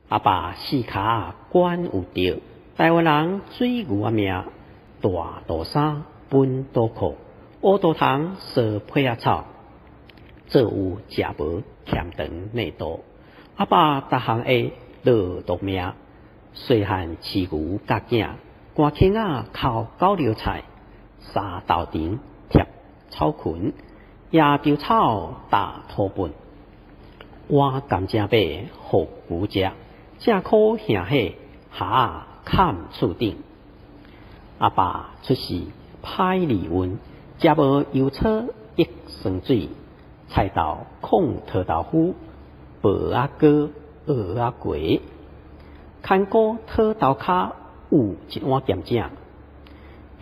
阿爸四跤懸有著，台灣人水牛仔命，大肚衫，分肚褲，烏肚蟲，趖皮仔草，做有食無欠長內肚。阿爸逐項會落毒命，細漢飼牛佮囝，寒坑仔剾狗尿菜，三豆腸疊草裙，野稻草踏土糞，挖甘蔗粑予牛食，正苦兄伙蛤仔崁厝頂。阿爸出世歹利運，食無油醋溢酸水，菜豆炕桃豆腐，薄仔糕蚵仔雞，牽孤討豆跤有一碗鹹汫。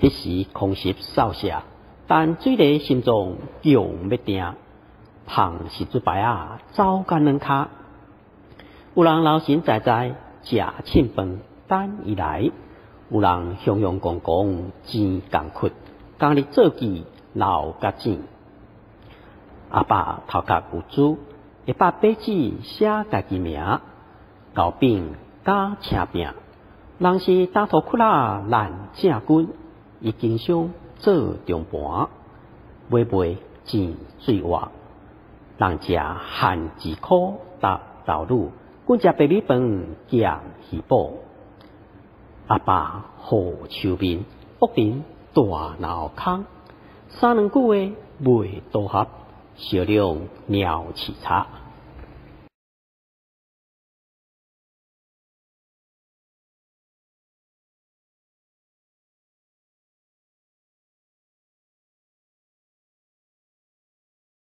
彼時空襲掃射，但水螺心臟強欲定，芳實珠牌仔走甲軟跤。有人老神在在食凊飯等伊來，有人雄雄戇戇錢共窟，工日做記流甲錢。阿爸頭殼有珠，會捌白紙寫家己名，厚餅佮車餅。人是焦塗窟仔難正軍，伊經商做中盤，買賣錢水活。人食番薯箍搭豆乳，阮食白米飯鹹魚脯。阿爸好手面，屋頂大鬧空，三兩句話袂多合，小兩貓飼柴。